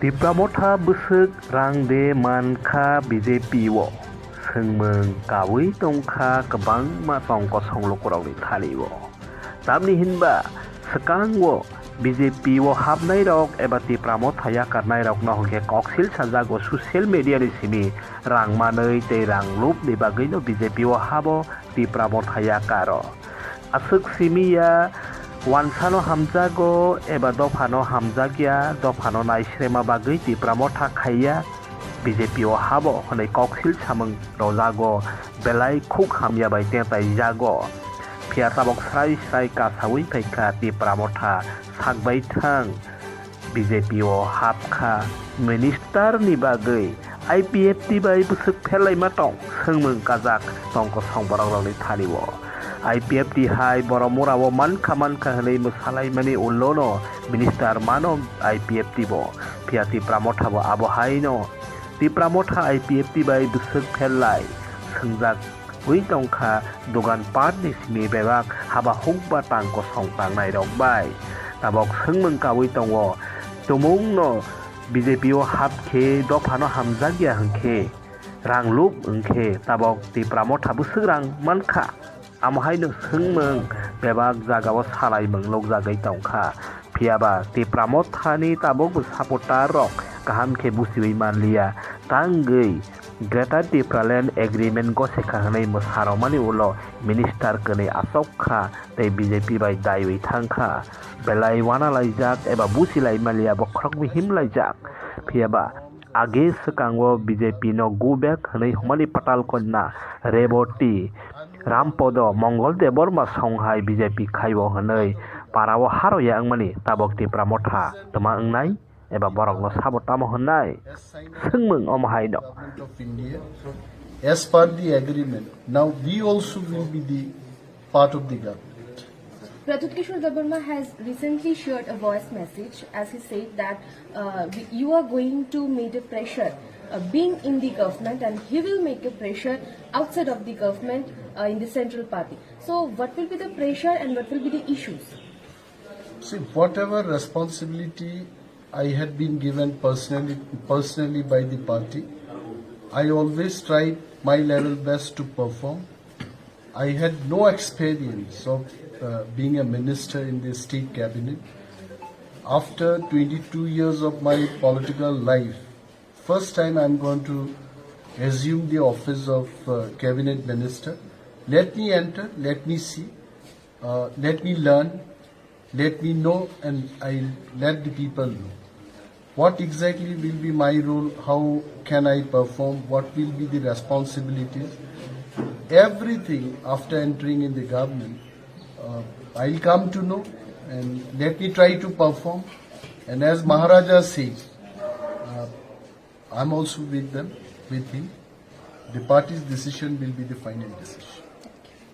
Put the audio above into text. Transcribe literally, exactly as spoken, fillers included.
Tipra Motha bwswk rang de man kha B J P o? Swngmung kaui tong kha kwbangma tong kosong lukurokni thani o. Tamni hinba swkango B J P o hapnairok eba Tipra Motha yakarnairokno hwnkhe koksil sajago social media ni simi rang manwi tei rang lubni bagwino B J P o habo Tipra Motha yakaro. Aswk simi ya, wansano hamjago eba dophano hamjakya, dophano naisrema bagwi Tipra Motha khaiya, B J P o habo hwnwi koksil samung rojago, belai khuk hamya bai tetaijago. Phiya tabok srai srai kasaui phaikha Tipra Motha sakbai thang. B J P o hap kha minister ni bagwi I P F T bai bwswk pherlaima tong swngmung kajak tong kosong borok rokni thani o. I P F T hai borok mura o mankha mankha hwnwi mwsalaimani ulo no minister mano I P F T bo. Phiya Tipra Motha bo abo hai no. Tipra Motha I P F T bai bwswk pherlai swngjak ui tongkha, dogan patni simi bebak haba hukba tang kosong tangnai rok bai. Tabok swngmung kaui tongo, tumung no B J P o hap khe dophano hamjakya hwnkhe, rang lup wngkhe tabok Tipra Motha bwswk rang mankha. Amo haino swngmung bebak jagao salaimung lukjagwi tongkha. Phiyaba Tipra Mothani tabukbo supporter rok kaham khe buchiwi manliya, tangwi Greater Tipraland Agreement gosekha hwnwi mwsarokmani ulo minister kwnwi achok kha tei B J P bai daiwi thang kha. Belai wanalaijak eba buchilai manliya bokhorok mihim laijak. Phiyaba age swkango B J P no go back hwnwi Humani Patal Kanya, Reboti, Rampodo, Mongol Debbarma songhai B J P khaibo hwnwi parao haroya wngmani tabok Tipra Motha twma wngnai eba borokno sabo tamo hwnnai? Swngmung omo haino. Government of India, as per the agreement, now we also will be the part of the government. Pradyut Kishore Debbarma has recently shared a voice message as he said that uh, we- you are going to make a pressure uh, being in the government, and he will make a pressure outside of the government uh, in the central party. So what will be the pressure and what will be the issues? See, whatever responsibility I had been given personally, personally by the party, I always tried my level best to perform. I had no experience of uh, being a minister in the state cabinet. After twenty-two years of my political life, first time I'm going to assume the office of uh, cabinet minister. Let me enter, let me see, uh, let me learn, let me know, and I let the people know. What exactly will be my role? How can I perform? What will be the responsibilities? Everything after entering in the government, uh, I'll come to know, and let me try to perform. And as Maharaja says, uh, I'm also with them, with him. The party's decision will be the final decision.